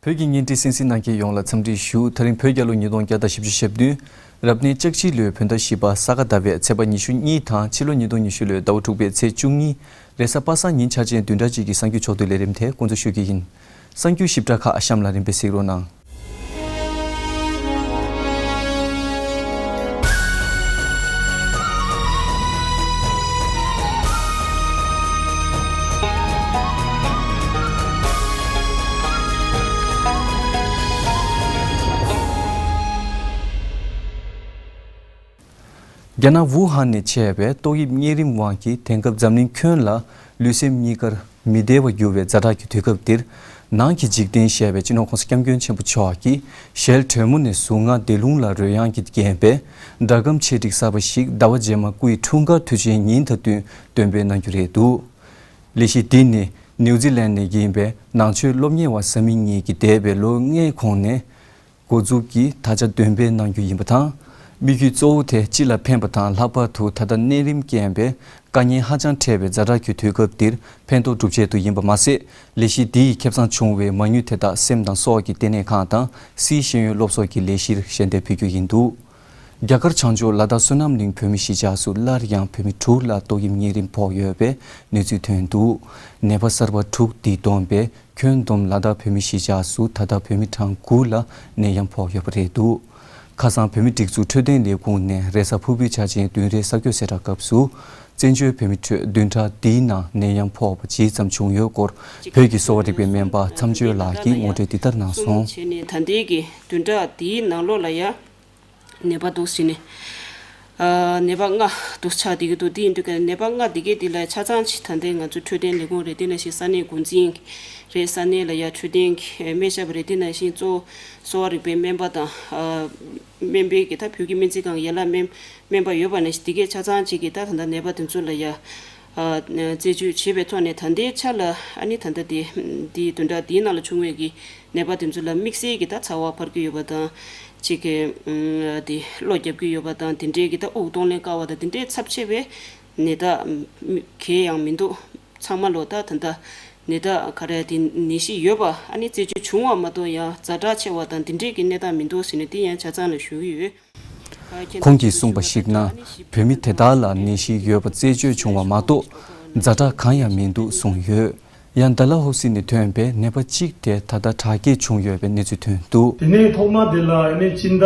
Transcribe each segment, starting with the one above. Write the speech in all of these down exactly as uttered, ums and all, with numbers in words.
བོད་ཀྱི་བརྙན་འཕྲིན་གསན་གཟིགས་གནང་མཁན་ཡོངས་ལ་འཚམས་འདྲི་ཞུ། ད་རིང་བོད་རྒྱལ་ལོ་ཉིས་སྟོང་བརྒྱ་དང་བཞི་བཅུ་ཞེ་བདུན། རབ་གནས་ལྕགས་བྱི་ལོའི་བོད་ཟླ་བཞི་པ་ས་ག་ཟླ་བའི་ཚེས་པ་ཉི་ཤུ་གཉིས་དང་ཕྱི་ལོ་ཉིས་སྟོང་ཉི་ཤུ་ལོའི་ཟླ་བ་དྲུག་པའི་ཚེས་བཅུ་གཉིས། རེས་གཟའ་པ་སངས་ཉིན་འཆར་ཅན་བདུན་ཕྲག་གཅིག་གི་གསར་འགྱུར་ཕྱོགས་བསྡུས་ལས་རིམ་དེ་འགོ་འཛུགས་ཞུ་རྒྱུ་ཡིན། གསར་འགྱུར་ཞིབ་ཕྲ་ཁག་གཤམ་ལ་རིམ་པས་གཟིགས་རོགས་གནང་། རྒྱ་ནག་ཝུ་ཧན་ནས་མཆེད་པའི་ཏོག་དབྱིབས་གཉན་རིམས་དབང་གིས་དེང་སྐབས་འཛམ་གླིང་ཁྱོན་ལ་ལུས་སེམས་གཉིས་ཀར་མི་བདེ་བ་གྱུར་བའི་ཛ་དྲག་གི་དུས་སྐབས་འདིར། ནང་གི་འཇིག་རྟེན་ཞེས་པའི་སྤྱི་ནོར་༸གོང་ས་༸སྐྱབས་མགོན་ཆེན་པོ་མཆོག་གིས་ཞལ་དྲོན་མོ་ནས་གཟུངས་སྔགས་བཟླས་ལུང་ལ་རོལ་དབྱངས་ཀྱིས་བརྒྱན་པའི་སྒྲ་སྒམ་ཆེད་བསྒྲིགས་གསར་པ་ཞིག་ཟླ་བ་རྗེས་མ་སྐུའི་འཁྲུངས་སྐར་དུས་ཆེན་ཉིན་དང་བསྟུན་སྟོན་སྤེལ་གནང་རྒྱུ་རེད་འདུག་ལས་གཞི་འདི་ནི་ནིའུ་ཛི་ལན་ནས་ཡིན་པའི་ནང་ཆོས་སློབ་གཉེར་བ་བཟའ་མི་གཉིས་ཀྱིས་འདས་པའི་ལོ་ལྔའི་གོང་ནས་འགོ་འཛུགས་ཀྱིས་ད་ཆ་འདོན་སྤེལ་གནང་རྒྱུ་ཡིན་པ་དང་། དམིགས་ཡུལ་གཙོ་བོ་དེ་སྤྱི་ལ་ཕན་པ་དང་། ལྷག་པར་དུ་ད་ལྟ་གནས་རིམ་རྐྱེན་པས་དཀའ་ངལ་ཧ་ཅང་འཕྲད་པའི་ཛ་དྲག་གི་དུས་སྐབས་འདིར་ཕན་ཐོགས་སྒྲུབ་ཆེད་དུ་ཡིན་པ་མ་ཟད། ལས་གཞི་འདི་ཡིས་ཁེ་བཟང་བྱུང་བའི་མ་དངུལ་དེ་དག་སེམས་དང་སྲོག་གི་ལྟེ་གནས་ཁང་དང་སིའི་ཤེས་ཡོན་སློབ་ཚོགས་ཀྱི་ལས་གཞིར་ཞལ་འདེབས་ཕུལ་རྒྱུ་ཡིན་འདུག་རྒྱ་གར་བྱང་ཕྱོགས་ལ་དྭགས་བསོད་ནམས་གླིང་བོད་མི་གཞིས་ཆགས་སུ་སླར་ཡང་བོད་མི་དྲུག་ལ་ཏོག་དབྱིབས་གཉན་རིམས་ཕོག་ཡོད་པའི་གནས་ཚུལ་ཐོན་འདུག་ནད་པ་གསར་པ་དྲུག་འདིས་བསྡོམས་པས་ཁྱོན་བསྡོམས་ལ་དྭགས་བོད་མི་གཞིས་ཆགས་སུ་ད་ལྟ་བོད་མི་གྲངས་དགུ་ལ་ནད་ཡམས་ཕོག་ཡོད་པ་རེད་འདུག་ཁ་སང་བོད་མི་སྒྲིག་འཛུགས་འཕྲོད་བསྟེན་ལས་ཁུངས་ནས་རེས་གཟའ་ཕུར་བུའི་འཆར་ཅན་བདུན་རེའི་གསར་འགོད་གསལ་བསྒྲགས་སྐབས་སུ། བཙན་བྱོལ་བོད་མི་ཁྲོད་བདུན་ཕྲག་འདིའི་ནང་ནད་ཡམས་ཕོག་པ་ཇི་ཙམ་བྱུང་ཡོད་སྐོར་བོད་ཀྱི་གསོ་བ་རིག་པའི་སྨན་པ་མཚམས་གཅོད་ལགས་ཀྱིས་ངོ་སྤྲོད་འདི་ལྟར་གནང་སོང་། བྱས་ནས་ད་ལྟའི་གི་བདུན་ཕྲག་འདིའི་ནང་ལོགས་ལ་ཡ། ནད་པ་འདུག་ཟེར་ནས། ཨ། ནད་པ་ལྔ་འདུག་ཆགས་བསྡད་ཀྱི་འདུག་དེ་ཡིན་དུས་ཀ་ནད་པ་ལྔ་འདི་གའི་འདི་ལ་ཆ་ཚང་ཅིག་ད་ལྟའི་ང་ཚོ་འཕྲོད་བསྟེན་ལས་ཁུངས་རེད། དེ་ནང་བཞིན་ས་གནས་འགོ་འཛིན་རེད། ས་གནས་ལ་ཡ་འཕྲོད་བསྟེན་གྱི་སྨན་ཞབས་རེད། དེ་ནང་བཞིན་གཙོ་བོ་གསོ་བ་རིག་པའི་སྨན་པ་དང་། ཨ། སྨན་པའི་གི་ད་བོད་ཀྱི་སྨན་རྩིས་ཁང་ཡན་ལག་སྨན་སྨན་པ་ཡོད་པ་ནང་བཞིན་འདི་གའི་ཆ་ཚང་ཅིག་གིས་ད་ད་ལྟ་ནད་པ་དེ་ཚོ་ལ་ཡ། ཨ། རྩད་གཅོད་བྱེད་པའི་ཐོག་ནས་ད་ལྟའི་ཆ་ལ་ཨ་ནི་ད་ལྟ་དེ་འདི་བདུན་ཕྲག་འདིའི་ནང་ལ་བྱུང་བའི་གི་ནད་པ་དེ་ཚོ་ལ་དམིགས་བསལ་གྱི་ད་ཚ་བ་འཕར་གྱི་ཡོད་པ་དང་། གཅིག་གི་ཨ་དེ་གློ་རྒྱབ་ཀྱི་ཡོད་པ་དང་། དེ་འདྲའི་གི་ད་དབུགས་གཏོང་ལེན་དཀའ་བ་དང་དེ་འདྲའི་ཚབས་ཆེ་བའི་ནད་རྟགས་གང་ཡང་མི་འདུག་ཚང་མ་ལོ་ད་ད་ལྟ་ནད་རྟགས་ག་རེ་དེ་ནད་གཞི་ཡོད་པ་ཨ་ནི་རྩད་གཅོད་བྱུང་བ་མ་གཏོགས་ཡང་ཛ་དྲག་ཆེ་བ་དང་དེ་འདྲའི་གི་གནས་སྟངས་མི་འདུག་ཟེར་ནས་དེ་ཡང་ཆ་ཚང་ལ་ཞུ་གི་ཡོད། ཁོང་གིས་གསུངས་པར་གཞིགས་ན། བོད་མི་དེ་དག་ལ་ནད་གཞི་ཡོད་པ་རྩད་གཅོད་བྱུང་བ་མ་གཏོགས་ཛ་དྲག་གང་ཡང་མི་འདུག་གསུངས་ཡོད། ཡང་ཌལ་ཧོ་སི་ནས་ཐོན་པའི་ནད་པ་གཅིག་དེ་ད་ལྟ་དྲག་སྐྱེད་བྱུང་ཡོད་པའི་གནས་ཚུལ་ཐོན་འདུག་དེ་ནས་ཐོག་མ་དེ་ལ་ཨ་ནི་སྤྱི་ཟླ་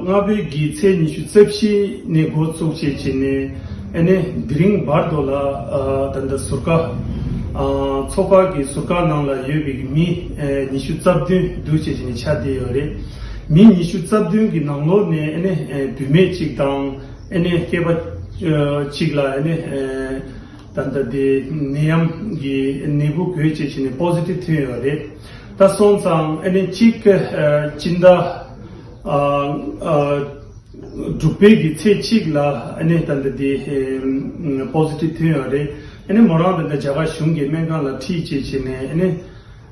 ལྔ་པའི་གི་ཚེས་ཉི་ཤུ་རྩ་བཞི་ནས་འགོ་བཙུགས་བྱས་བྱས་ནས་ཨ་ནི་དེ་རིང་བར་དུ་ལ་ད་ལྟ་ཟུར་བཀག་ཚོགས་ཁག་གི་ཟུར་བཀག་ནང་ལ་ཡོད་པའི་མི་ཉི་ཤུ་རྩ་བདུན་འདུག་བྱས་བྱས་ནས་ཆ་བསྡད་ཡོད་རེད། མི་ཉི་ཤུ་རྩ་བདུན་གྱི་ནང་ལོགས་ནས་ཨ་ནི་བུད་མེད་གཅིག་དང་ཨ་ནི་སྐྱེས་པ་གཅིག་ལ་ཨ་ནི་ད་ལྟ་དེ་ནད་ཡམས་ཀྱི་ནད་འབུ་འགོས་བྱས་བྱས་ནས་པོ་སི་ཊིབ་ཐོན་ཡོད་རེད། ད་སོང་ཙང་ཨ་ནི་གཅིག་སྤྱི་ཟླ་དྲུག་པའི་གི་ཚེས་གཅིག་ལ་ཨ་ནི་ད་ལྟ་དེ་པོ་སི་ཊིབ་ཐོན་ཡོད་རེད། ཨ་ནི་མོ་རང་ད་ལྟ་རྒྱ་གར་གཞུང་གི་སྨན་ཁང་ལ་ཁྲིད་བྱས་བྱས་ནས་ཨ་ནི།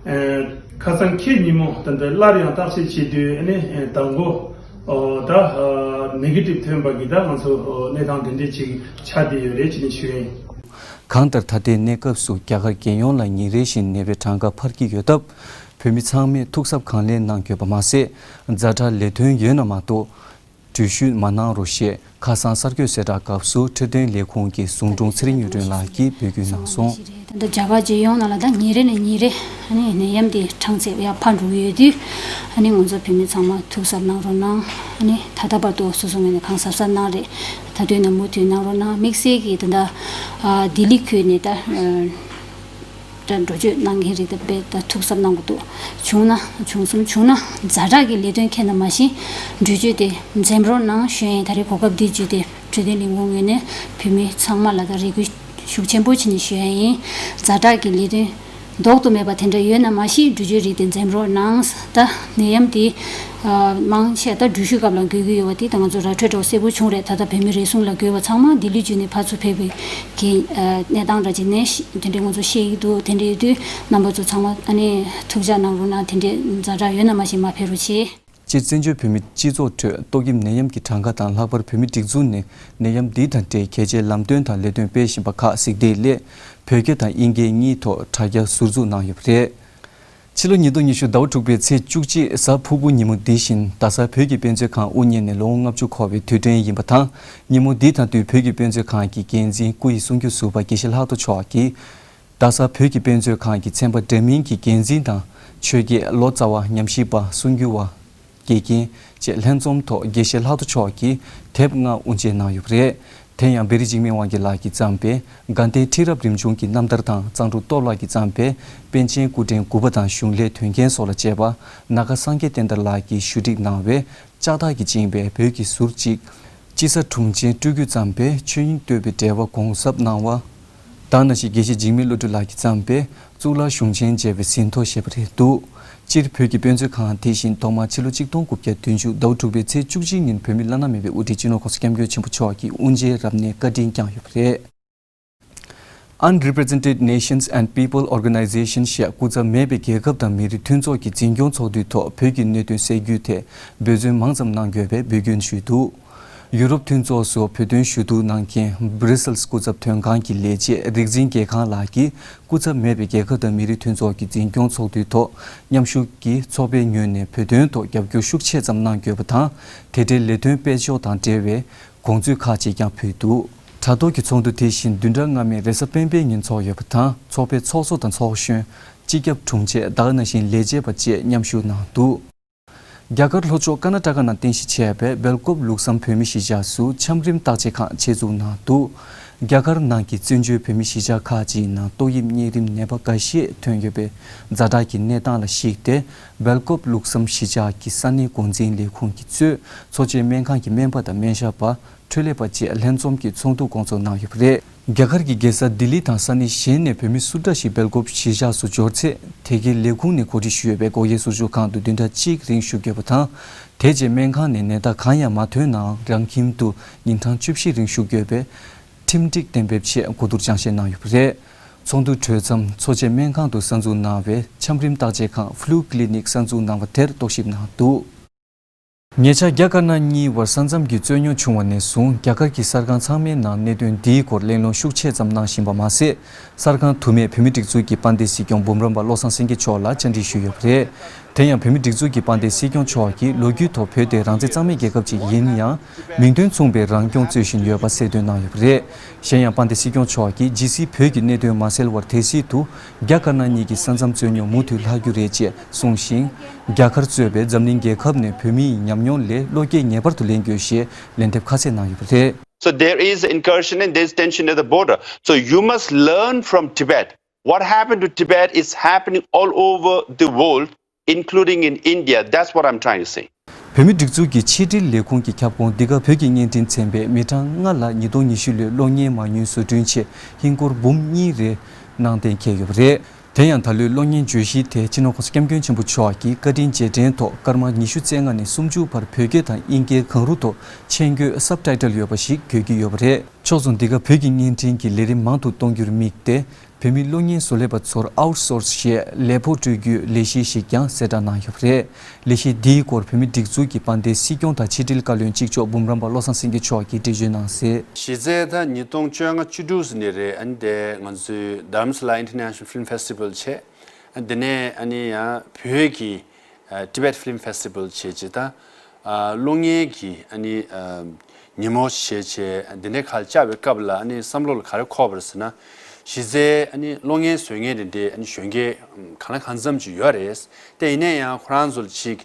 ཨ། ཁ་སང་ཁྱེད་ཉིན་མོ་ད་ལྟ་སླར་ཡང་བརྟག་དཔྱད་བྱེད་དུས་ཨ་ནི་ཟླ་མགོ་ད་ནེ་གེ་ཊིབ་ཐོན་པ་གི་ད་ང་ཚོ་གནས་སྟངས་དེ་འདྲས་ཅིག་ཆགས་བསྡད་ཡོད་རེད་ཅེས་ནས་ཞུ་ཡིན། གང་ལྟར་ད་ལྟའི་གནས་སྐབས་སུ་རྒྱ་གར་རྒྱལ་ཡོངས་ལ་ཉིན་རེ་བཞིན་ནད་པའི་གྲངས་ཀ་འཕར་གྱི་ཡོད་སྟབས། བོད་མི་ཚང་མས་ཐུགས་གཟབ་གང་ལེགས་གནང་དགོས་པ་མ་ཟད། ཛ་དྲག་ལས་དོན་ཡོད་ན་མ་གཏོགས། འགྲུལ་བཞུད་མ་གནང་རོགས་ཞེས་ཁ་སང་གསར་འགོད་གསལ་བསྒྲགས་སྐབས་སུ་འཕྲོད་བསྟེན་ལས་ཁུངས་ཀྱི་ཟུང་དྲུང་ཚེ་རིང་གཡུ་སྒྲོན་ལགས་ཀྱིས་འབོད་སྐུལ་གནང་སོང་། ད་ལྟ་རྒྱ་གར་རྒྱལ་ཡོངས་ནང་ལ་ད་ཉིན་རེ་ནས་ཉིན་རེ་ཨ་ནི་ནད་ཡམས་དེ་གྲངས་ཚད་ཡར་འཕར་འགྲོ་གི་ཡོད་དུས། ཨ་ནི་ང་ཚོ་བོད་མི་ཚང་མ་ཐུགས་གཟབ་གནང་རོགས་གནང་། ཨ་ནི་ད་ལྟ་བར་དུ་སོ་སོ་ངོས་ནས་གང་གཟབ་གཟབ་གནང་རེད། ད་དུས་ནས་མུ་མཐུད་གནང་རོགས་གནང་། དམིགས་བསལ་གྱིས་ད་ལྟ་ཨ་ལྡི་ལི་ཁུལ་ནས་ད། ད་འགྲོ་སྐྱོད་གནང་མཁན་རིགས་དེ་དཔེ་ད་ཐུགས་གཟབ་གནང་དགོས་འདུག་བྱུང་ན་བྱུང་སོང་བྱུང་ན་ཛ་དྲག་གི་ལས་དོན་འཁྱེར་ན་མ་གཞི་འགྲུལ་སྐྱོད་དེ་འཛེམ་རོགས་གནང་ཞུ་ཡ་ཡིན། ད་རེས་གོ་སྐབས་འདི་བརྒྱུད་དེ་འཕྲོད་བསྟེན་ལས་ཁུངས་ངོས་ནས་བོད་མི་ཚང་མ་ལ་ད་རེ་སྐུལ་ཤུགས་ཆེན་པོ་བྱས་ནས་ཞུ་ཡ་ཡིན། ཛ་དྲག་གི་ལས་དོན་ལྡོག་ཏུ་མེད་པ་དེ་འདྲ་ཡོད་ན་མ་གཞི་འགྲུལ་སྐྱོད་རིགས་དེ་འཛེམ་རོགས་གནང་། ད་ནད་ཡམས་དེ་མང་ཆེ་ད་འགྲུལ་བཞུད་སྐབས་ལ་འགོས་ཀྱི་ཡོད་པ་དེ་ད་ང་ཚོ་ར་འཕྲོད་འདྲ་བོ་གསལ་པོ་བྱུང་རེད། ད་ལྟ་བོད་མི་རེ་ཟུང་ལ་འགོས་པ་ཚང་མ་ལྡི་ལི་བརྒྱུད་ནས་ཕར་ཚུར་ཕེབས་པའི་གི་ཨ་གནས་སྟངས་འདྲ་ཅིག་ནས་ཤི་དེ་འདྲའི་ང་ཚོ་ཤེས་ཀྱི་འདུག་དེ་འདྲ་ཡོད་དུས་རྣམ་པ་ཚོ་ཚང་མ་ཨ་ནི་ཐུགས་འཇགས་གནང་རོགས་གནང་། དེ་འདྲའི་ཛ་དྲག་ཡོད་ན་མ་གཞི་མ་ཕེབས་རོགས་བྱེད། སྤྱིར་བཙན་བྱོལ་བོད་མིའི་སྤྱི་ཚོགས་ཁྲོད་ཏོག་དབྱིབས་ནད་ཡམས་ཀྱི་གྲངས་ཀ་དང་། ལྷག་པར་བོད་མིའི་སྒྲིག་འཛུགས་ནས་ནད་ཡམས་འདི་དང་འབྲེལ་གལ་ཆེའི་ལམ་སྟོན་དང་ལས་དོན་སྤེལ་བཞིན་པ་ཁག་གཟིགས་འདེད་སླད། བོད་སྐད་དང་དབྱིན་སྐད་གཉིས་ཐོག་དྲ་རྒྱ་ཟུར་འཛུགས་གནང་ཡོད་པ་རེད། ཕྱི་ལོ་ཉིས་སྟོང་ཉི་ཤུ་ཟླ་བ་དྲུག་པའི་ཚེས་བཅུ་གཅིག་གཟའ་ཕུར་བུ་ཉིན་མོ་འདི་བཞིན་རྡ་སར་བོད་ཀྱི་དཔེ་མཛོད་ཁང་དབུ་བརྙེས་ནས་ལོ་ངོ་ལྔ་བཅུ་འཁོར་བའི་དུས་དྲན་ཡིན་པ་དང་། ཉིན་མོ་འདིའི་དང་དུས་བོད་ཀྱི་དཔེ་མཛོད་ཁང་གི་འགན་འཛིན་སྐུ་ཡི་གསུང་རྒྱུན་ཟུར་པ་དགེ་བཤེས་ལྷག་རྡོར་མཆོག་གིས། རྡ་ས་བོད་ཀྱི་དཔེ་མཛོད་ཁང་གི་ཚན་པ་འདྲ་མིན་གྱི་འགན་འཛིན་དང་ཆོས་དགེ་ལོ་ཙཱ་བ་ཉམས་ཞིབ་པ་གསུང་སྒྱུར་བ། དགེ་རྒན་བཅས་ལྷན་འཛོམས་ཐོག་དགེ་བཤེས་ལྷག་རྡོར་མཆོག་གིས་དེབ་ལྔ་དབུ་འབྱེད་གནང་ཡོད་པ་རེད། དེ་ཡང་བེ་རི་འཇིགས་མེད་དབང་རྒྱལ་ལགས་ཀྱིས་བརྩམས་པའི་དགའ་ལྡན་ཁྲི་རབས་རིམ་བྱུང་གི་རྣམ་ཐར་དང་གཙང་སྒྲུབ་སྟོབས་ལགས་ཀྱིས་བརྩམས་པའི་པཎ་ཆེན་སྐུ་ཕྲེང་དགུ་པ་དང་གཞུང་ལས་དོན་རྐྱེན་སོགས་ལ་དཔྱད་པ་ནཱ་ག་སངས་རྒྱས་བསྟན་དར་ལགས་ཀྱིས་ཞུ་སྒྲིག་གནང་བའི་ལྕགས་ཐག་གིས་བཅིངས་པའི་བོད་ཀྱི་ཟུར་གཅིག་དཔྱིད་གསར་དྲུང་ཆེན་སྤྲུལ་སྐུས་བརྩམས་པའི་ཆོས་དབྱིངས་བསྟོད་པའི་འགྲེལ་པ་དགོངས་ཟབ་གནང་བ། དེ་ནང་བཞིན་དགེ་བཤེས་འཇིགས་མེད་བློ་གྲོས་ལགས་ཀྱིས་བརྩམས་པའི་གཙུག་ལག་གཞུང་ཆེན་མཇལ་བའི་ཟིན་ཐོ་ཞེས་པ་རེད་འདུག་སྤྱིར་བོད་ཀྱི་དཔེ་མཛོད་ཁང་དེ་བཞིན་ཐོག་མར་ཕྱི་ལོ་གཅིག་སྟོང་དགུ་བརྒྱ་བདུན་ཅུ་ཟླ་བ་དྲུག་པའི་ཚེས་བཅུ་གཅིག་ཉིན་བོད་མི་བླ་ན་མེད་པའི་དབུ་ཁྲིད་སྤྱི་ནོར་༸གོང་ས་༸སྐྱབས་མགོན་ཆེན་པོ་མཆོག་གིས་དབུ་འབྱེད་རབ་གནས་བཀའ་དྲིན་བསྐྱངས་ཡོད་པ་རེད། Unrepresented Nations and People Organization ཞེས་སྐུ་ཚབ་མེད་པའི་རྒྱལ་ཁབ་དང་མི་རིགས་མཐུན་ཚོགས་ཀྱི་འཛིན་སྐྱོང་ཚོགས་འདུའི་ཐོག་བོད་ཀྱི་གནད་དོན་སེལ་རྒྱུའི་ཐད་འབད་བརྩོན་མང་ཙམ་གནང་དགོས་པའི་འབོད་སྐུལ་ཞུས་འདུག་ཡུ་རོབ་མཐུན་ཚོགས་སུ་བོད་དོན་ཞུ་གཏུག་གནང་མཁན་Brussels སྐུ་ཚབ་དོན་ཁང་གི་ལས་བྱེད་རིག་འཛིན་རྒྱལ་ཁང་ལགས་ཀྱིས། སྐུ་ཚབ་མེད་པའི་རྒྱལ་ཁབ་དང་མི་རིགས་མཐུན་ཚོགས་ཀྱི་འཛིན་སྐྱོང་ཚོགས་འདུའི་ཐོག་མཉམ་ཞུགས་ཀྱིས་ཚོགས་པའི་ངོས་ནས་བོད་དོན་ཐོག་རྒྱབ་སྐྱོར་ཤུགས་ཆེ་ཙམ་གནང་དགོས་པ་དང་། དེ་འབྲེལ་ལས་དོན་སྤེལ་ཕྱོགས་དང་འབྲེལ་བའི་དགོངས་ཚུལ་ཁག་ཅིག་ཀྱང་ཕུལ་འདུག་དྲ་ཐོག་གི་ཚོགས་འདུ་དེ་བཞིན་བདུན་ཕྲག་སྔ་མའི་རེས་གཟའ་སྤེན་པའི་ཉིན་ཚོགས་ཡོད་པ་དང་། ཚོགས་པའི་ཚོགས་གཙོ་དང་ཚོགས་གཞོན། སྤྱི་ཁྱབ་དྲུང་ཆེ་དེ་ནང་བཞིན་ལས་བྱེད་པ་བཅས་མཉམ་ཞུགས་གནང་འདུག་རྒྱ་གར་ལྷོ་ཕྱོགས་ཀར་ན་ཊ་ཀ་ནང་རྟེན་གཞི་བྱས་པའི་སྦེལ་ཀོབ་ལུགས་བསམ་བོད་མི་གཞིས་ཆགས་སུ་ཆམ་རིམས་བརྟག་དཔྱད་ཁང་ཆེད་འཛུགས་གནང་འདུག་རྒྱ་གར་ནང་གི་བཙན་བྱོལ་བོད་མི་གཞིས་ཆགས་ཁག་ཅིག་ནང་ཏོག་དབྱིབས་གཉན་རིམས་ནད་པ་འགའ་ཤས་ཐོན་ཡོད་པའི་ཛ་དྲག་གི་གནས་སྟངས་ལ་གཞིགས་ཏེ། སྦེལ་ཀོབ་ལུགས་བསམ་གཞིས་ཆགས་ཀྱི་ས་གནས་འགོ་འཛིན་ལས་ཁུངས་ཀྱིས་གཙོས་འཚོ་བྱེད་སྨན་ཁང་གི་སྨན་པ་དང་སྨན་ཞབས་པ། འཕྲོད་ལས་པ་བཅས་ལྷན་འཛོམས་ཀྱིས་ཚོགས་འདུ་སྐོང་ཚོགས་གནང་ཡོད་པ་རེད། རྒྱ་གར་གྱི་རྒྱལ་ས་ལྡི་ལི་དང་ས་གནས་གཞན་ནས་བོད་མི་སུ་འདྲ་ཞིག་སྦེལ་ཀོབ་གཞིས་ཆགས་སུ་འབྱོར་ཚེ། དེ་གའི་ལས་ཁུངས་ནས་གོ་སྒྲིག་ཞུས་པའི་སྒོ་དབྱེ་ཟུར་འཇོག་ཁང་དུ་བདུན་ཕྲག་གཅིག་རིང་བཞུགས་དགོས་པ་དང་། དེ་རྗེས་སྨན་ཁང་ནས་ནད་རྟགས་གང་ཡང་མ་ཐོན་ནའང་རང་ཁྱིམ་དུ་ཉིན་གྲངས་བཅུ་བཞི་རིང་བཞུགས་དགོས་པའི་ཁྲིམས་སྒྲིག་གཏན་འབེབས་ཆེད་གོ་བསྡུར་སྦྱང་བཤད་གནང་ཡོད་པ་རེད། ཚོགས་འདུ་གྲོལ་མཚམས་འཚོ་བྱེད་སྨན་ཁང་དུ་གསར་འཛུགས་གནང་བའི་ཆམ་རིམས་བརྟག་དཔྱད་ཁང་Flu Clinic གསར་འཛུགས་གནང་བ་དེར་རྟོག་ཞིབ་གནང་འདུག་ཉེ་ཆར་རྒྱ་དཀར་ནག་གཉིས་བར་ས་མཚམས་ཀྱི་རྩོད་རྙོག་བྱུང་བ་ནས་བཟུང་རྒྱ་གར་གྱི་གསར་ཁང་ཚང་མའི་ནང་གནད་དོན་འདིའི་སྐོར་གླེང་སློང་ཤུགས་ཆེ་ཙམ་གནང་བཞིན་པ་མ་ཟད། གསར་ཁང་དུ་མས་བོད་མིའི་སྒྲིག་འཛུགས་ཀྱི་དཔལ་ལྡན་སྲིད་སྐྱོང་འབུམ་རམས་པ་བློ་བཟང་སེང་གེ་མཆོག་ལ་བཅར་འདྲི་ཞུས་ཡོད་པ་རེད། དེ་ཡང་བོད་མིའི་སྒྲིག་འཛུགས་ཀྱི་དཔལ་ལྡན་སྲིད་སྐྱོང་མཆོག་གིས་ལོ་རྒྱུས་ཐོག་བོད་དེ་རང་བཙན་གཙང་མའི་རྒྱལ་ཁབ་ཅིག་ཡིན་ཡང་། མིང་དོན་མཚུངས་པའི་རང་སྐྱོང་རྩོད་བཞིན་ཡོད་པ་གསལ་སྟོན་གནང་ཡོད་པ་རེད། གཞན་ཡང་དཔལ་ལྡན་སྲིད་སྐྱོང་མཆོག་གིས་ཇི་སྲིད་བོད་ཀྱི་གནད་དོན་མ་སེལ་བར་དེ་སྲིད་དུ་རྒྱ་དཀར་ནག་གཉིས་ཀྱི་ས་མཚམས་རྩོད་རྙོག་མུ་མཐུད་ལྷག་རྒྱུ་རེད་ཅེས་གསུངས་ཤིང་། རྒྱ་གར་གཙོས་པའི་འཛམ་གླིང་རྒྱལ་ཁབ་ནས་བོད་མིའི་ཉམས་མྱོང་ལས་བློ་སྐྱེད་ངེས་པར་དུ་ལེན་དགོས་ཞེས་ལན་འདེབས་ཁ་གསལ་གནང་ཡོད་པ་རེད། So there is incursion and there is tension at the border. So you must learn from Tibet. What happened to Tibet is happening all over the world, including in India. That's what I'm trying to say. བོད་མིའི་སྒྲིག་འཛུགས་ཀྱི་ཕྱི་དྲིལ་ལས་ཁུངས་ཀྱི་ཁྱབ་ཁོངས་འདི་ག་བོད་ཀྱི་བརྙན་འཕྲིན་ཚན་པས་མི་གྲངས་ལྔ་ལ་ཉིས་སྟོང་ཉི་ཤུ་ལོའི་གློག་བརྙན་མ་དངུལ་བཟོ་སྐྲུན་ཆེད་ཧིན་སྒོར་འབུམ་གཉིས་རེ་གནང་གཏན་འཁེལ་ཡོད་པ་རེད། དེ་ཡང་ད་ལོའི་གློག་བརྙན་བརྗོད་གཞི་དེ་སྤྱི་ནོར་༸གོང་ས་༸སྐྱབས་མགོན་ཆེན་པོ་མཆོག་གིས་བཀའ་དྲིན་རྗེས་དྲན་ཐོག་སྐར་མ་ཉི་ཤུ་རྩ་ལྔ་ནས་སུམ་ཅུ་བར་བོད་སྐད་དང་དབྱིན་སྐད་གང་རུང་ཐོག་མཆན་འགོད་སབ་ཊའི་ཊལ་ཡོད་པ་ཞིག་དགོས་ཀྱི་ཡོད་པ་རེད། ཕྱོགས་མཚུངས་འདི་ག་བོད་ཀྱི་བརྙན་འཕྲིན་གྱི་ལས་རིམ་མང་དུ་གཏོང་རྒྱུར་དམིགས་ཏེ། བོད་མི་གློག་བརྙན་བཟོ་ལས་པ་ཚོར་ཨའུཊ་སོར་སི་ཞེས་ལས་ཕོགས་སྤྲོད་རྒྱུའི་ལས་གཞི་ཞིག་ཀྱང་གསལ་བསྒྲགས་གནང་ཡོད་པ་རེད། ལས་གཞི་འདིའི་སྐོར་བོད་མིའི་སྒྲིག་འཛུགས་ཀྱི་དཔལ་ལྡན་སྲིད་སྐྱོང་དང་ཕྱི་དྲིལ་བཀའ་བློན་གཅིག་ལྕོགས་འབུམ་རམས་པ་བློ་བཟང་སེང་གེ་མཆོག་གིས་འགྲེལ་བརྗོད་གནང་གསལ། གཞི་རྩའི་ཟླ་ཉིས་སྟོང་བཅོ་ལྔ་བཅུ་དྲུག་ཟིན་ནས་རེད། ཨ་ནི་དེ་ང་ཚོའི་Dharamsala International Film Festival བྱས། ཨ་དེ་ནས་ཨ་ནི་ཡང་བོད་ཀྱི་Tibet Film Festival བྱས་ཅིག་དང་། གློག་བརྙན་གྱི་ཨ་ནི་ཉིན་མོ་བྱས་བྱས་འདི་འདྲའི་ཁ་བཅར་བའི་སྐབས་ལ་ཨ་ནི་བསམ་བློ་ལ་ག་རེ་འཁོར་བ་རེད་ཟེར་ན། གཞི་རྩའི་ཨ་ནི་གློག་བརྙན་བཟོ་མཁན་དེ་འདྲའི་ཨ་ནི་གཞོན་སྐྱེས་གང་ལ་གང་འཚམ་ཅིག་ཡོད་རེད། དེ་ཡིན་ན་ཡང་ཁོ་རང་ཚོ་ལ་ཅིག་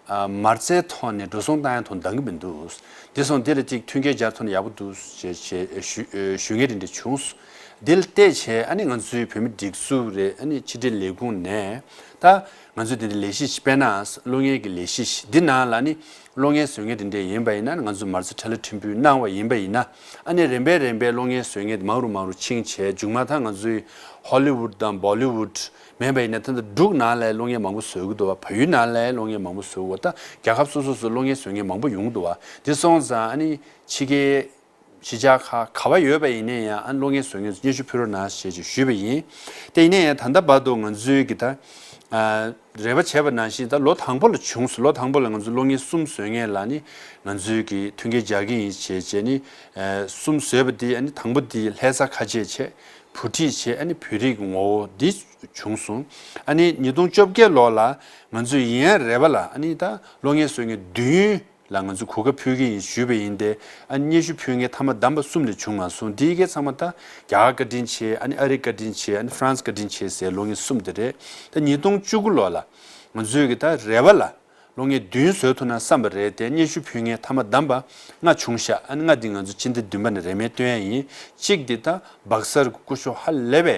མ་རྩའི་ཐོག་ནས་འགྲོ་སོང་བཏང་ཡ་ཐོག་འདང་གི་མི་འདུག་དེ་སོང་དེ་ལ་ཅིག་མཐུན་རྐྱེན་སྦྱར་ཐུབ་ན་ཡག་པོ་འདུག་ཅེས་ཅེས་ཞུ་ཞུ་མཁན་དེ་འདྲ་བྱུང་། དེ་ལ་བལྟས་བྱས་ཨ་ནི་ང་ཚོའི་བོད་མི་སྒྲིག་འཛུགས་རེད། ཨ་ནི་ཕྱི་དྲིལ་ལས་ཁུངས་ནས་ད་ང་ཚོས་དེ་འདྲའི་ལས་གཞི་ཞིག་དཔེར་ན་གློག་བརྙན་གྱི་ལས་གཞི་ཞིག་འདི་ནང་ལ་ནི་གློག་བརྙན་བཟོ་མཁན་དེ་འདྲས་ཡིན་པ་ཡིན་ན་ང་ཚོ་མ་རྩ་ཁྲལ་ལ་ཁྲིམས་ཕུད་གནང་བ་ཡིན་པ་ཡིན་ན། ཨ་ནི་རིམ་པས་རིམ་པས་གློག་བརྙན་བཟོ་མཁན་དེ་མང་རུ་མང་རུ་ཕྱིན་བྱས་མཇུག་མ་ད་ང་ཚོའི་ཧོ་ལི་ཝུད་དང་བོ་ལི་ཝུད་མིན་པ་ཡིན་ན་ད་ལྟ་འབྲུག་ནང་ལ་གློག་བརྙན་མང་པོ་བཟོ་གི་འདུག་བ། བལ་ཡུལ་ནང་ལ་གློག་བརྙན་མང་པོ་བཟོ་གི་འདུག་བ། ད་རྒྱལ་ཁབ་སོ་སོ་སོ་གློག་བརྙན་བཟོ་མཁན་མང་པོ་ཡོང་གི་འདུག་བ། དེ་སོང་ཙང་ཨ་ནི་ཕྱི་རྒྱལ་གཞིས་ཆགས་ཁག་ག་བ་ཡོད་པ་ཡིན་ན་ཡང་ཨ་གློག་བརྙན་བཟོ་མཁན་ཚོ་སྙན་ཞུ་ཕུལ་རོགས་གནང་ཞེས་ཅིག་ཞུས་པ་ཡིན། དེ་ཡིན་ན་ཡང་ད་ལྟ་བར་དུ་ང་ཚོའི་གི་ད་རེ་བ་བྱས་པ་ནང་བཞིན་ད་ལོ་དང་པོ་ལ་བྱུང་སོང་། ལོ་དང་པོ་ལ་ང་ཚོ་གློག་བརྙན་གསུམ་བཟོ་མཁན་ལ་ནི་ང་ཚོའི་གི་མཐུན་རྐྱེན་སྦྱར་གི་ཡིན་ཞེས་བྱས་ནི་གསུམ་བཟོས་པ་དེ་ཨ་ནི་དང་པོ་དེ་ལྷ་ས་ཁ་ཆེ་བྱས། བུ་ཁྲིད་བྱས། ཨ་ནི་བོད་རིགས་ཀྱི་ངོ་བོ་འདི་བྱུང་སོང་། ཨ་ནི་ཉིས་སྟོང་བཅོ་བརྒྱད་ལོ་ལ་ང་ཚོས་ཡིན་ཡང་རེ་བ་ལ་ཨ་ནི་ད་གློག་བརྙན་བཟོ་མཁན་བདུན་ལ་ང་ཚོས་གོ་སྐབས་ཕུལ་གྱི་ཡིན་ཞུས་པ་ཡིན་ཏེ། ཨ་ནི་སྙན་ཞུ་ཕུལ་མཁན་མཐའ་མ་བདམས་པ་གསུམ་ལས་བྱུང་མ་སོང་། འདི་གའི་ཚང་མ་ད་རྒྱ་གར་བཀའ་དྲིན་ཆེ། ཨ་ནི་ཨ་རི་བཀའ་དྲིན་ཆེ། ཨ་ནི་ཧྥ་རན་སི་བཀའ་དྲིན་ཆེ་ཟེར་གློག་བརྙན་གསུམ་དེ་རེད། ད་ཉིས་སྟོང་བཅུ་དགུ་ལོ་ལ་ང་ཚོས་ཀྱི་ད་རེ་བ་ལ་གློག་བརྙན་བདུན་བཟོས་ཐུབ་ན་བསམ་པ་རེད་དེ། སྙན་ཞུ་ཕུལ་མཁན་མཐའ་མ་བདམས་པ་ལྔ་བྱུང་ཤག་ཨ་ནི་ལྔ་འདི་ང་ཚོ་སྤྱི་ཟླ་བདུན་པ་ནས་རེས་མོས་སྟོན་ཡ་ཡིན། གཅིག་འདི་ད་སྦག་སར་གྱི་སྐུ་ཞབས་ཧ་ལས་པའི་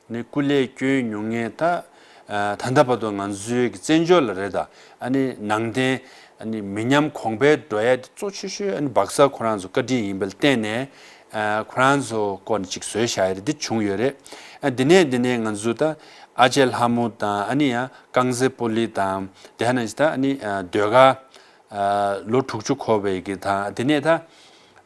ནི་སྐུ་ལས་བསྐྱོན་མྱོང་མཁན། ད་ད་ལྟ་བར་དུ་ང་ཚོའི་གི་བཙན་བྱོལ་ལ་རེད། ད་ཨ་ནི་ནང་བསྟན་ཨ་ནི་མི་ཉམས་གོང་འཕེལ་འགྲོ་ཡ་དེ་གཙོ་ཆེ་ཤོས་ཨ་ནི་སྦག་སར་ཁོ་རང་ཚོ་བཀའ་དྲིན་ཡིན་པ་ལ་བརྟེན་ནས། ཨ་ཁོ་རང་ཚོ་སྐོར་ནས་ཅིག་བཟོས་བཞག་ཡ་རེད། འདི་བྱུང་ཡོད་རེད། ཨ་འདི་ནས་འདི་ནས་ང་ཚོ་ད་ཨ་ཅེ་ལྷ་མོ་དང་། ཨ་ནི་ཡང་རྐང་རྩེད་སྤོ་ལོ་དང་། དེ་ནང་བཞིན་ད་ཨ་ནི་ཨ་ཟློས་གར་ཨ་ལོ་དྲུག་ཅུ་འཁོར་བའི་གི་དང་། དེ་ནས་ད་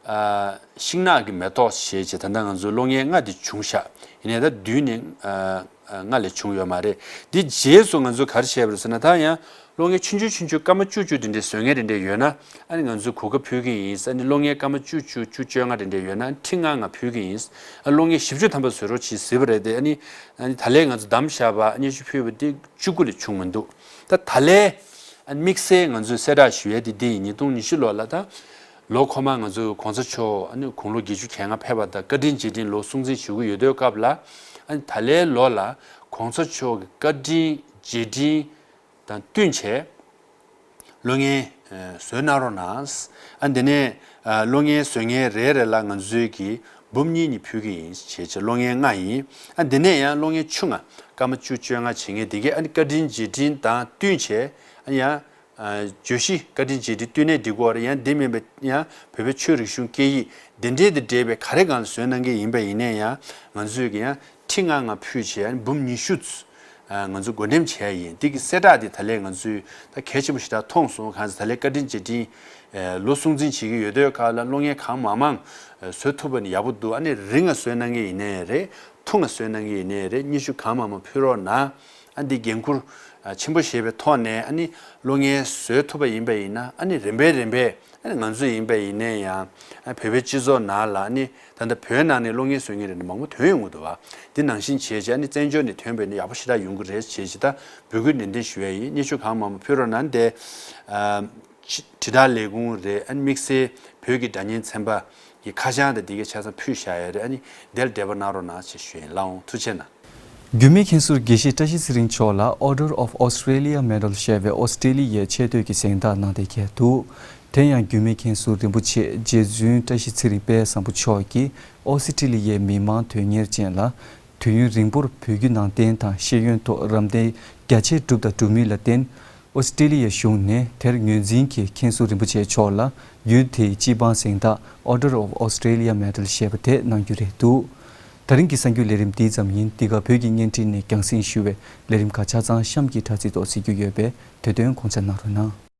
ཨ་ཤིང་ནགས་ཀྱི་མེ་ཏོག་ཞེས་བྱས། ད་ལྟ་ང་ཚོ་གློག་བརྙན་ལྔ་འདི་བྱུང་ཤག་ཡིན་ནའི་ད་བདུན་ནས་ཨ་ལྔ་ལས་བྱུང་ཡོད་མ་རེད། འདི་རྗེས་སུ་ང་ཚོས་ག་རེ་བྱས་པ་རེད་ཟེར་ན། ད་ཡང་གློག་བརྙན་ཆུང་ཆུང་ཆུང་ཆུང་སྐར་མ་བཅུ་བཅུ་དེ་འདྲའི་བཟོ་མཁན་དེ་འདྲ་ཡོད་ན། ཨ་ནི་ང་ཚོས་གོ་སྐབས་ཕུལ་གྱི་ཡིན། ཨ་ནི་གློག་བརྙན་སྐར་མ་བཅུ་བཅུ་བཅུ་བཅོ་ལྔ་དེ་འདྲ་ཡོད་ན་ཁྲི་ལྔ་ལྔ་ཕུལ་གྱི་ཡིན། ཨ་གློག་བརྙན་བཞི་བཅུ་ཐམ་པ་བཟོ་རོགས་བྱེད་ཟེར་བ་རེད་དེ། ཨ་ནི་ཨ་ནི་ད་ལན་ང་ཚོ་བདམས་བཞག་པ་སྙན་ཞུ་ཕུལ་བ་དེ་བཅུ་དགུ་ལས་བྱུང་མི་འདུག་ད་ད་ལན་ཨ་ནི་དམིགས་བསལ་ང་ཚོས་གསལ་བསྒྲགས་ཞུ་ཡ་དེ་འདི་ཡིན། ཉིས་སྟོང་ཉི་ཤུ་ལོ་ལ་ད་ལོ་འཁོར་མ་ང་ཚོ་གོང་ས་མཆོག་ཨ་ནི་དགུང་ལོ་བརྒྱད་ཅུ་གྱ་ལྔ་ཕེབས་པ་དང་བཀའ་དྲིན་རྗེས་དྲན་ལོ་སྲུང་བརྩི་ཞུ་གི་ཡོད་དུས་སྐབས་ལ། ཨ་ནི་ད་ལན་ལོ་ལ་གོང་ས་མཆོག་གི་བཀའ་དྲིན་རྗེས་དྲན་དང་བསྟུན་བྱས་གློག་བརྙན་ཨ་བཟོས་གནང་རོགས་གནང་། ཨ་འདི་ནས་ཨ་གློག་བརྙན་བཟོ་མཁན་རེ་རེ་ལ་ང་ཚོས་ཀྱི་འབུམ་གཉིས་གཉིས་ཕུལ་གྱི་ཡིན་བྱས་བྱས་གློག་བརྙན་ལྔ་ཡིན། ཨ་འདི་ནས་ཡང་གློག་བརྙན་ཆུང་ང་སྐར་མ་བཅུ་བཅོ་ལྔ་བྱེད་མཁན་དེ་གས་ཨ་ནི་བཀའ་དྲིན་རྗེས་དྲན་དང་བསྟུན་བྱས། ཨ་ཡང་ཨ་བརྗོད་གཞི་བཀའ་དྲིན་རྗེས་དྲན་བསྟུན་གནས་འདི་སྐོར། ཡང་འདི་མིན་པའི་ཡང་བོད་པའི་ཆོས་རིག་གཞུང་སྐད་ཡིག་འདི་འདྲའི་དེ་འདྲ་བའི་ག་རེ་སྒང་ལ་བཟོས་གནང་གི་ཡིན་པ་ཡིན་ནའི་ཡང་ང་ཚོས་ཀྱི་ཡང་ཁྲི་ལྔ་ལྔ་ཕུལ་བྱས་ཨ་ནི་འབུམ་ཉི་ཤུ་ཨ་ང་ཚོས་བགོ་འགྲེམས་བྱས་ཡིན། འདི་གི་གསལ་བསྒྲགས་འདི་ད་ལན་ང་ཚོས་ད་གལ་ཆེན་པོ་ཞེ་དྲག་མཐོང་སོང་། གང་ཟེར་ད་ལན་བཀའ་དྲིན་རྗེས་དྲན་ཨ་ལོ་སྲུང་བརྩི་བྱེད་ཀྱི་ཡོད་དུས་སྐབས་ལ་གློག་བརྙན་གང་མང་མང་ཨ་བཟོ་ཐུབ་པ་ནི་ཡག་པོ་འདུག་ཨ་ནི་རིང་ང་བཟོས་གནང་གི་ཡིན་ནའི་རེད། ཐུང་ང་བཟོས་གནང་གི་ཡིན་ནའི་རེད། སྙན་ཞུ་གང་མང་མང་ཕུལ་རོགས་གནང་། ཨ་འདི་འགན་ཁུར་ཨ་ཆེན་པོ་བཞེས་པའི་ཐོག་ནས་ཨ་ནི་གློག་བརྙན་བཟོས་ཐུབ་པ་ཡིན་པ་ཡིན་ན། ཨ་ནི་རིམ་པས་རིམ་པས་ཨ་ནི་ང་ཚོ་ཡིན་པ་ཡིན་ནའི་ཡང་ཨ་བོད་པའི་སྤྱི་ཚོགས་ནང་ལ་ཨ་ནི་ད་ལྟ་བོད་ནང་ནས་གློག་བརྙན་བཟོ་མཁན་རེ་འདྲ་མང་པོ་ཐོན་ཡོང་གི་འདུག་བ། འདི་ནང་བཞིན་བྱས་བྱས་ཨ་ནི་བཙན་བྱོལ་ནས་ཐོན་པ་ཡིན་ན་ཡག་པོ་ཞེ་དྲག་ཡོང་གི་རེད་བྱས་བྱས། ད་འབོད་སྐུལ་ནན་ཏན་ཞུ་ཡ་ཡིན། སྙན་ཞུ་གང་མང་མང་ཕུལ་རོགས་གནང་། དེ་ཨ་དྲིལ་བསྒྲགས་ལས་ཁུངས་རེད། ཨ་ནི་དམིགས་བསལ་བོད་ཀྱི་སྒྲ་སྙན་ཚན་པ་གི་ཁ་བྱང་དང་དེ་གའི་ཆ་ཚང་ཕུལ་བཞག་ཡོད་རེད། ཨ་ནི་དེ་ལ་འབྲེལ་བ་གནང་རོགས་གནང་ཞེས་ཞུ་ཡིན། ལགས་འོང་། ཐུགས་རྗེ་གནང་། རྒྱུད་སྨད་མཁན་ཟུར་དགེ་བཤེས་བཀྲ་ཤིས་ཚེ་རིང་མཆོག་ལ་Order of Australia Medal ཞེས་པའི་ཨོ་སི་ཀྲེ་ལི་ཡའི་ཆེ་བསྟོད་ཀྱི་གཟེངས་རྟགས་གནང་བསྡད་འདུག་དེ་ཡང་རྒྱུད་སྨད་མཁན་ཟུར་རིན་པོ་ཆེ་རྗེ་བཙུན་བཀྲ་ཤིས་ཚེ་རིང་དཔལ་བཟང་པོ་མཆོག་གིས་ཨོ་སི་ཀྲེ་ལི་ཡའི་མི་མང་དོན་གཉེར་ཅན་ལ་དུས་ཡུན་རིང་པོར་བོད་བརྒྱུད་ནང་བསྟན་དང་ཤེས་ཡོན་ཐོག་རམ་འདེགས་རྒྱ་ཆེ་བསྒྲུབས་དང་སྒྲུབ་མུས་ལ་བརྟེན། ཨོ་སི་ཀྲེ་ལི་ཡའི་གཞུང་ནས་དེར་ངོས་འཛིན་གྱིས་མཁན་ཟུར་རིན་པོ་ཆེ་མཆོག་ལ་ཡུལ་དེའི་སྤྱི་འབངས་གཟེངས་རྟགས་Order of Australia Medal ཞེས་པ་དེ་གནང་རྒྱུ་རེད་འདུག་དེ་རིང་གི་གསར་འགྱུར་ལས་རིམ་འདི་ཙམ་ཡིན། འདི་ག་བོད་ཀྱི་བརྙན་འཕྲིན་ནས་རྒྱང་སྲིང་ཞུ་བའི་ལས་རིམ་ཁག་ཆ་ཚང་གཤམ་གྱི་དྲ་ཚིགས་ཐོག་གཟིགས་རྒྱུ་ཡོད་པས་དེ་དོན་དགོངས་འཇགས་གནང་རོགས་གནང་།